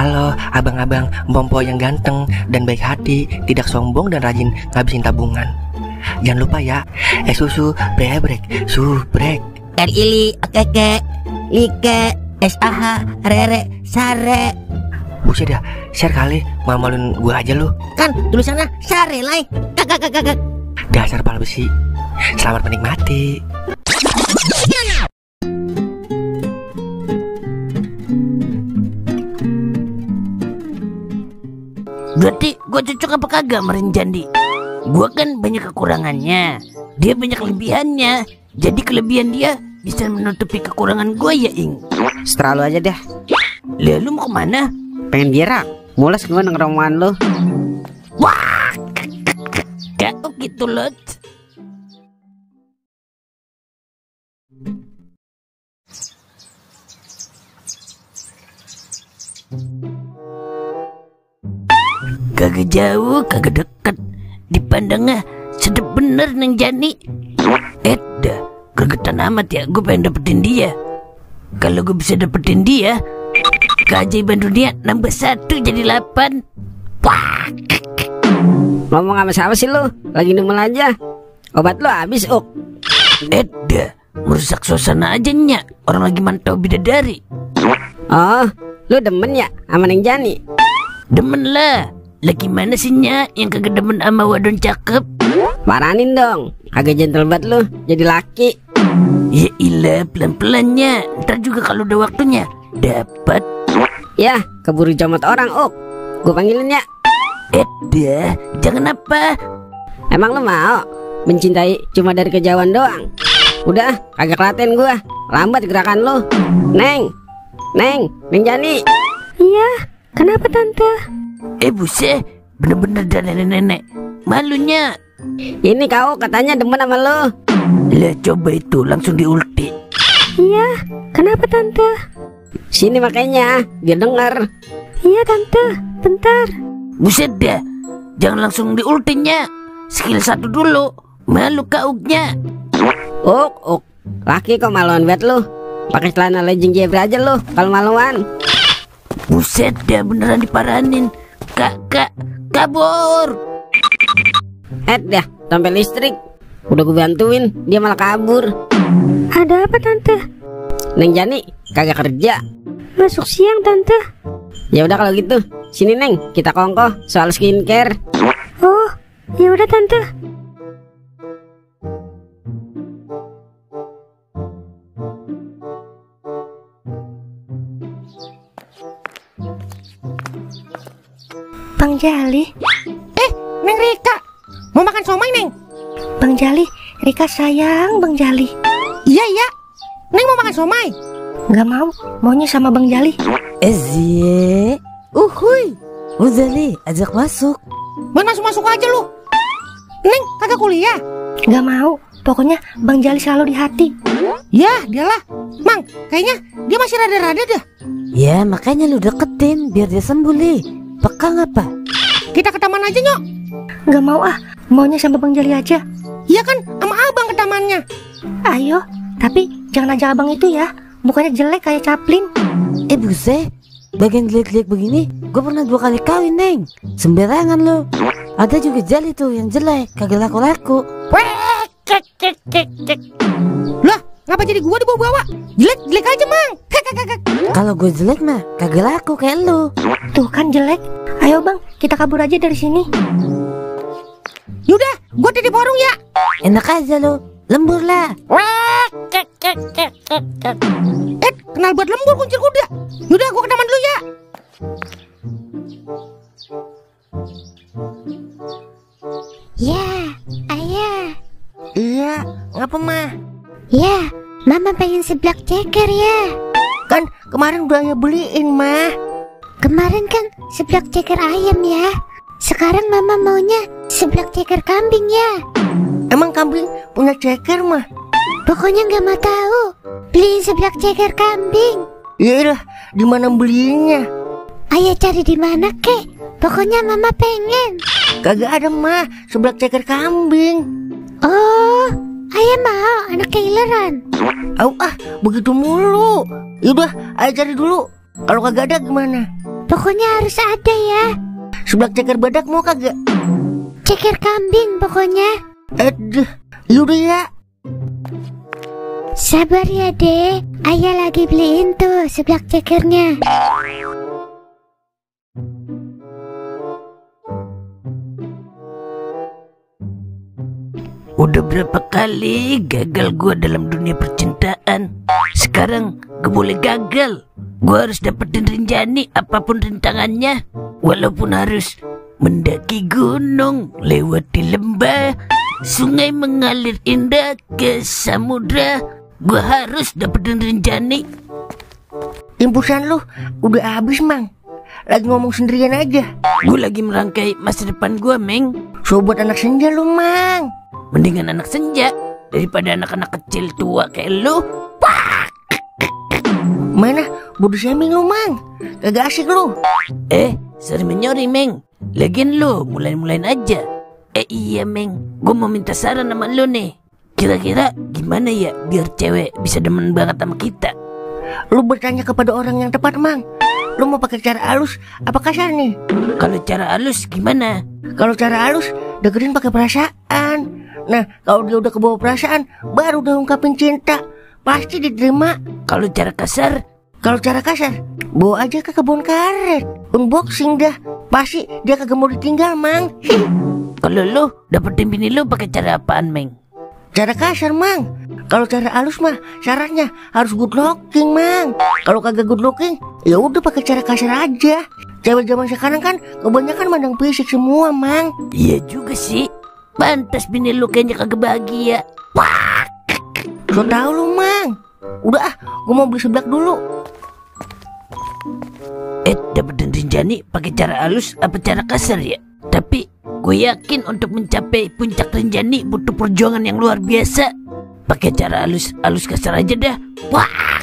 Halo abang-abang Mpompo yang ganteng dan baik hati, tidak sombong dan rajin ngabisin tabungan. Jangan lupa ya, susu brebrek, subrek. Ili, keke, like, SAH, rere, sare. Buset dah, share kali, malu-maluin gua aja lu. Kan tulisannya sare lai. Kakak. Dasar pala besi. Selamat menikmati. Berarti gue cocok apa kagak sama Renjandi? Gue kan banyak kekurangannya, dia banyak kelebihannya. Jadi kelebihan dia bisa menutupi kekurangan gue ya, Ing. Setelah lu aja deh. Lu mau kemana? Pengen biara. Mules gue nongkrongan lu. Wah, gak gitu loh. Kagak jauh, kagak deket. Dipandangnya sedep bener Neng Jani. Dah, gregetan amat ya. Gue pengen dapetin dia. Kalau gue bisa dapetin dia, keajaiban dunia nambah 1 jadi 8. Wah. Ngomong sama siapa sih lu? Lagi nemel aja. Obat lu habis, Uk. Dah, merusak suasana aja nyak. Orang lagi mantau bidadari. Oh, lu demen ya sama Neng Jani? Demen lah. Lagi mana sih nyak yang kagak demen sama wadon cakep? Paranin dong. Agak gentle banget lu, jadi laki. Ya ilah, pelan-pelannya. Ntar juga kalau udah waktunya dapat. Ya, keburu comot orang, Uk. Gue panggilin ya. Dah, jangan apa. Emang lu mau mencintai cuma dari kejauhan doang? Udah, kagak kelaten gue. Lambat gerakan lu. Neng Jani. Iya, kenapa tante? Buset, bener-bener dari nenek-nenek. Malunya. Ini kau katanya demen sama lu. Lah coba itu langsung diulti. Iya, kenapa tante? Sini makanya, biar denger. Iya tante, bentar. Buset dah, jangan langsung diultinya. Skill 1 dulu. Malu kauknya. Uk, laki kok maluan banget lu. Pakai celana legging zebra aja lu kalau maluan. Buset dah, beneran diparanin. Kak, kabur. Dah, tompel listrik. Udah gue bantuin, dia malah kabur. Ada apa tante? Neng Jani kagak kerja. Masuk siang tante. Ya udah kalau gitu, sini Neng, kita kongkoh soal skincare. Oh, ya udah tante. Bang Jali. Neng Rika, mau makan somai Neng? Bang Jali, Rika sayang Bang Jali. Iya, Neng mau makan somai? Gak mau, maunya sama Bang Jali. Ezie, uhuy, Uzali, ajak masuk. Buat masuk aja lu. Neng kagak kuliah? Gak mau, pokoknya Bang Jali selalu di hati. Ya, dialah. Mang, kayaknya dia masih rada-rada dah. Ya, makanya lu deketin biar dia sembuh, Li. Peka ngapa? Kita ke taman aja, Nyok. Gak mau maunya sama Bang Jali aja. Iya kan, sama abang ke tamannya. Ayo, tapi jangan ajak abang itu ya. Mukanya jelek kayak Caplin. Buset, bagian jelek-jelek begini gue pernah 2 kali kawin, Neng. Sembarangan lo. Ada juga Jali tuh yang jelek, kagak laku-laku. Lah, ngapa jadi gua dibawa-bawa? Jelek aja, Mang. Kalau gue jelek mah kagak laku kayak lu. Tuh kan jelek. Ayo Bang, kita kabur aja dari sini. Yaudah, gua titip warung ya. Enak aja lo, lembur lah. Kenal buat lembur kuncir kuda. Yaudah, gua ke taman dulu ya. Ya, ayah. Iya, ngapa mah? Ya, Mama pengen seblak ceker ya. Kan kemarin udah ayah beliin mah. Kemarin kan seblak ceker ayam ya. Sekarang Mama maunya seblak ceker kambing ya. Emang kambing punya ceker mah? Pokoknya nggak mau tahu. Beliin seblak ceker kambing. Iyalah, di mana beliinnya? Ayah cari di mana kek? Pokoknya Mama pengen. Kagak ada mah seblak ceker kambing. Oh, ayah mau anak keileran. Begitu mulu. Yaudah, ayah cari dulu. Kalau kagak ada gimana? Pokoknya harus ada ya. Seblak ceker badak mau kagak? Ceker kambing pokoknya. Aduh, yaudah ya. Sabar ya dek, ayah lagi beliin tuh seblak cekernya. Udah berapa kali gagal gua dalam dunia percintaan. Sekarang gue boleh gagal. Gua harus dapetin Rinjani apapun rintangannya. Walaupun harus mendaki gunung, lewati lembah, sungai mengalir indah ke samudra. Gua harus dapetin Rinjani. Impusan lu udah habis, Mang. Lagi ngomong sendirian aja. Gue lagi merangkai masa depan gua, Meng. Sobat anak senja lu, Mang. Mendingan anak senja daripada anak-anak kecil tua kayak lu. Mana bodoh shaming lu, Mang. Kagak asik lu. Sorry menyori, Meng. Lagian lu mulain aja. Iya, Meng. Gue mau minta saran sama lu nih. Kira-kira gimana ya biar cewek bisa demen banget sama kita? Lu bertanya kepada orang yang tepat, Mang. Lu mau pakai cara halus apa kasar nih? Kalau cara halus gimana? Kalau cara halus deketin pakai perasaan. Nah, kalau dia udah kebawa perasaan, baru udah ungkapin cinta, pasti diterima. Kalau cara kasar? Kalau cara kasar, bawa aja ke kebun karet, unboxing dah, pasti dia kagak mau ditinggal, Mang. Kalau lu dapetin bini lu pakai cara apaan, Meng? Cara kasar, Mang. Kalau cara halus mah syaratnya harus good looking, Mang. Kalau kagak good looking, ya udah pakai cara kasar aja. Cewek zaman sekarang kan kebanyakan mandang fisik semua, Mang. Iya juga sih. Pantas bini lu kayaknya kagak bahagia. Wah. So tau lu, Mang. Udah gue mau beli seblak dulu. Dapetin Rinjani pakai cara halus apa cara kasar ya? Tapi gue yakin untuk mencapai puncak Rinjani butuh perjuangan yang luar biasa. Pakai cara halus kasar aja dah. Wah.